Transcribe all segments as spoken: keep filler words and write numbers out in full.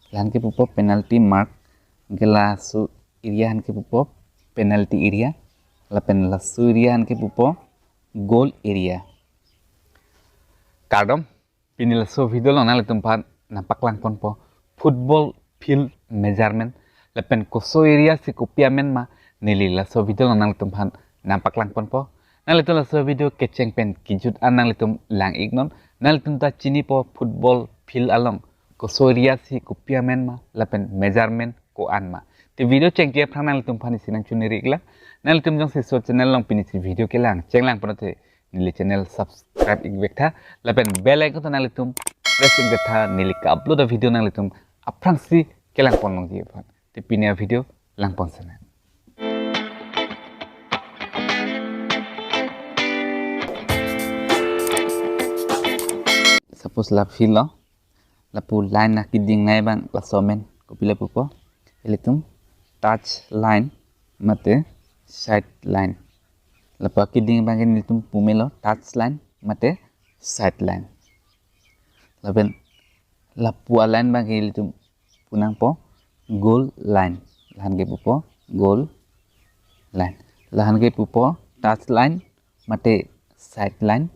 La-an ke pupo penalty mark, anke laso area aphan ke pupo penalty area, lapen laso area aphan ke pupo goal area. Kardom, pini laso video along nanglitum aphan nangpaklang ponpo football field measurement, lapen koso area si kopi amen ma, neli laso video along nanglitum aphan nangpaklang ponpo. Nanglitum laso video kecheng pen kejut an nanglitum lang-iknon. Nanglitum ta chinipo football field along koso area si kopi amen ma, lapen measurement ko-an ma. Te video chengji aphrang nanglitum aphan isi nangchoniri-iklang. Nanglitum jongsi laso channel along pini si video kelang chenglang pulote neli channel subscribe-ik vektha, lapen bell icon ta nanglitum press-ik vektha, neli ka-upload a-video nanglitum aphrangsi kelang pon longji aphan. Te pini a-video lang pon sene. Suppose la field lo, lapu line akedingnei abang laso amen, kopi lapu pupo, ilitum touch line mate side line. Lapu akeding abang ke nelitum pumelo touch line mate side line. Lapen lapu a-line abang ke ilitum pu nangpo goal line. La-an ke pupo goal line. La-an ke pupo touch line mate side line.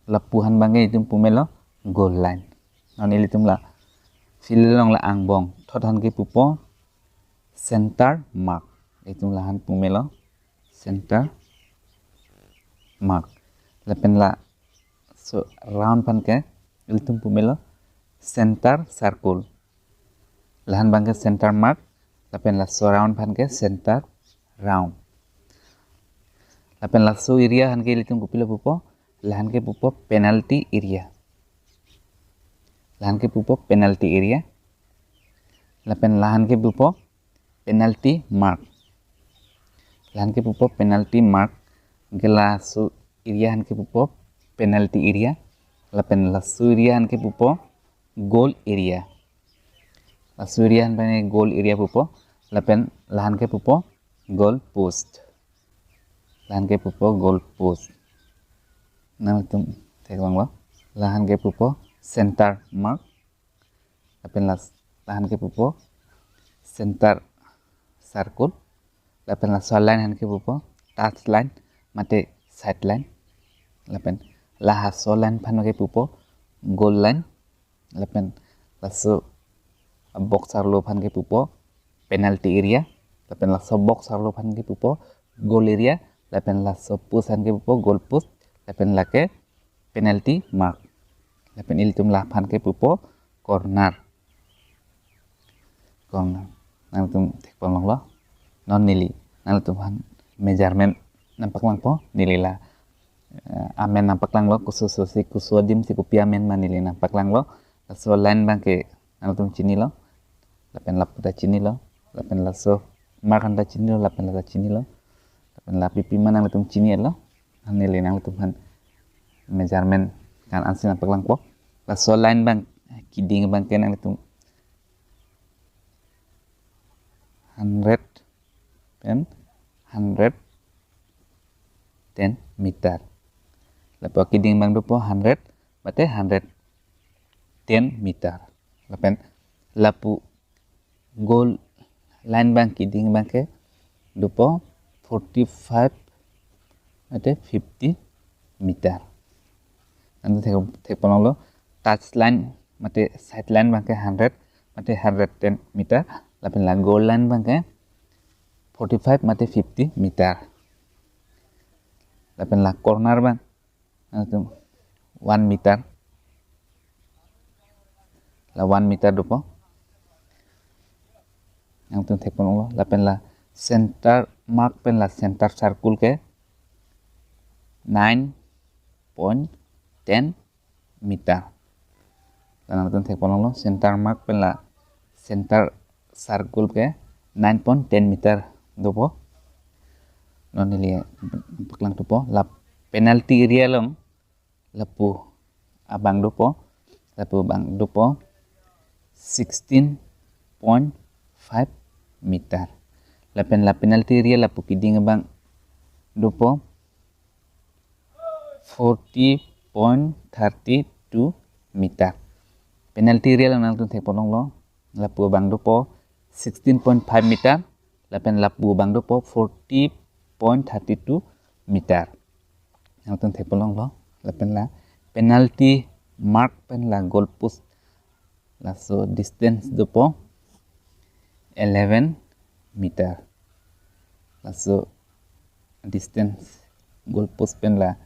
Lapu aphan abang ke itum pumelo goal line. Non ilitum la field along la angbong thot aphan ke pupo center mark. Itum la-an pumelo center mark. Lapen laso round aphan ke ilitum pumelo center circle. La-an abang ke center mark, lapen laso round aphan ke center round. Lapen laso area aphan ke ilitum kopi lapu pupo, la-an ke pupo penalty area. La-an ke pupo penalty area. Lapen la-an ke pupo penalty mark. La-an ke pupo penalty mark, anke laso area aphan ke pupo penalty area. Lapen laso area aphan ke pupo goal area. Laso area aphan ke goal area pupo, lapen la-an ke pupo goal post. La-an ke pupo goal post. Nanglitum theklonglo. La-an ke pupo center mark. Lapen las-, la-an ke pupo center circle. Lapen laso line aphan ke pupo touch line mate side line. Lapen laso line aphan ke pupo goal line. Lapen laso box arlo aphan ke pupo penalty area. Lapen laso box arlo aphan ke pupo goal area. Lapen laso post aphan ke pupo goal post. Lapen lake penalty mark. Lapen ilitum la aphan ke pupo corner. Corner. Nanglitum thekpon longlo. Non neli nanglitum aphan measurement nangpaklangpo, neli la, eh, amen nangpaklanglo, koso koso si, koso adim si kopi amen ma neli nangpaklanglo. Laso line abang ke nanglitum chinilo, lapen lapu ta chinilo, lapen laso mark aphan ta chinilo, lapen la ta chinilo, lapen la pipi ma nanglitum chinilo. Neli nanglitum aphan measurement kan ansi nangpaklangpo. Laso line abang keding abang ke nanglitum hundred pen hundred ten meter. Lapu akeding abang dopo hundred mate hundred ten meter. Lapen lapu goal line abang keding abang ke dopo forty-five mate fifty meter. Nanglitum thek, thekpon longlo, touch line mate side line abang ke hundred mate hundred ten meter. Lapen la goal line abang ke forty-five mate fifty meter. Lapen la corner abang, nanglitum one meter. La one meter dopo. Nanglitum thekpon longlo. Lapen la center mark pen la center circle ke nine point ten meter. La nanglitum thekpon longlo, center mark pen la center circle ke nine point ten meter dopo. Non neli paklang thupo, la penalty area along lapu abang dopo, lapu abang dopo sixteen point five meter. Lapen la penalty area lapu keding abang dopo forty point thirty two meter. Penalty area along nanglitum thekpon longlo, Lapu abang dopo sixteen point five meter, lapen lapu abang dopo forty point thirty two meter. Nangtum thekponlonglo, lapen la penalty mark pen la goal post, laso distance dopo eleven meter. Laso distance goal post pen la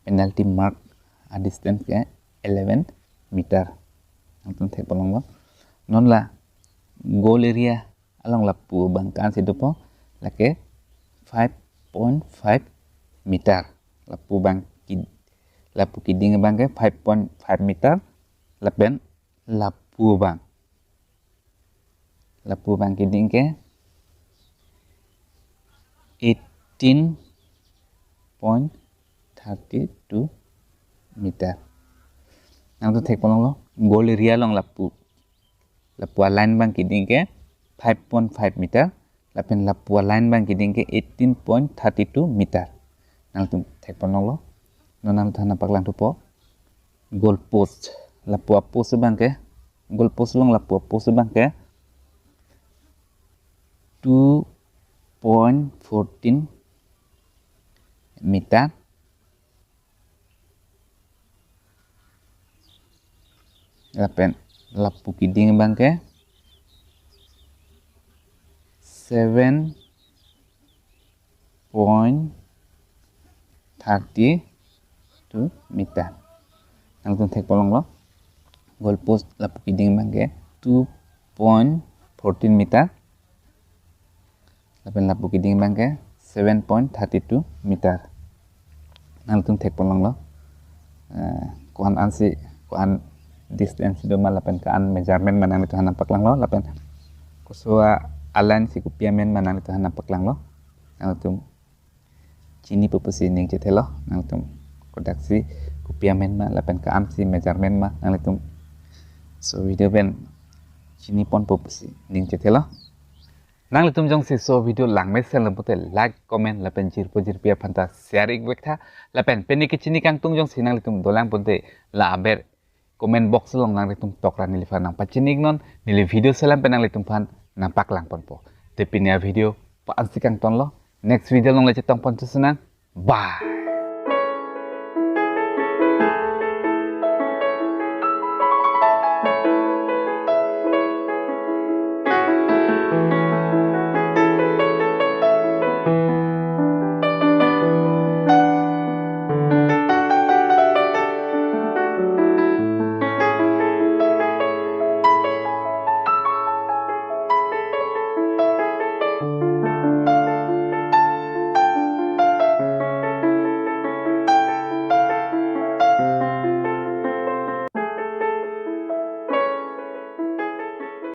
penalty mark a distance ke eleven meter. Nangtum thekponlonglo. Non la goal area along lapu abang kan si dopo, lake five point five meter. Lapu abang ki, lapu keding abang ke five point five meter, lapen lapu abang, lapu abang keding ke eighteen point thirty two meter. Nangtum thekponlonglo, goal area along lapu, lapu a line abang keding ke five point five meter, lapen lapu a line abang keding ke eighteen point thirty two meter. Nangtum thekponlonglo. Non nangtum aphan nangpaklang thupo goal post. Lapu a post abang ke, goal post along lapu a post abang ke two point fourteen meter. Lapen lapu keding abang ke seven point thirty two meter. Nangtum thekponlonglo. Goal post lapu keding abang ke two point fourteen meter. Lapen lapu keding abang ke seven point thirty two meter. Nangtum thekponlonglo. Eh, ko-an ansi, ko-an distance doma lapen ko-an measurement ma nanglitum aphan nangpaklanglo, lapen koso a line si kopi amen ma nanglitum aphan nangpaklanglo. Nangtum chinipo pusi ning chethelo, nangtum kodaksi kopi amen ma lapen ko-ansi measurement ma nanglitum so video pen chiniponpo pusi ning chethelo. Nanglitum jongsi so video langmesen lo pute like, comment lapen jirpo jirpi aphan ta share ik vek tha. Lapen pini kechini kangtung jongsi nanglitum dolang pute la aber comment box along nanglitum tokra neliphan nangpachini iknon, neli video selam pen nanglitumphan nangpaklangponpo. Te pini a video pa ansi kangtonlo. Next video along le chetongpon thusinang. Bye.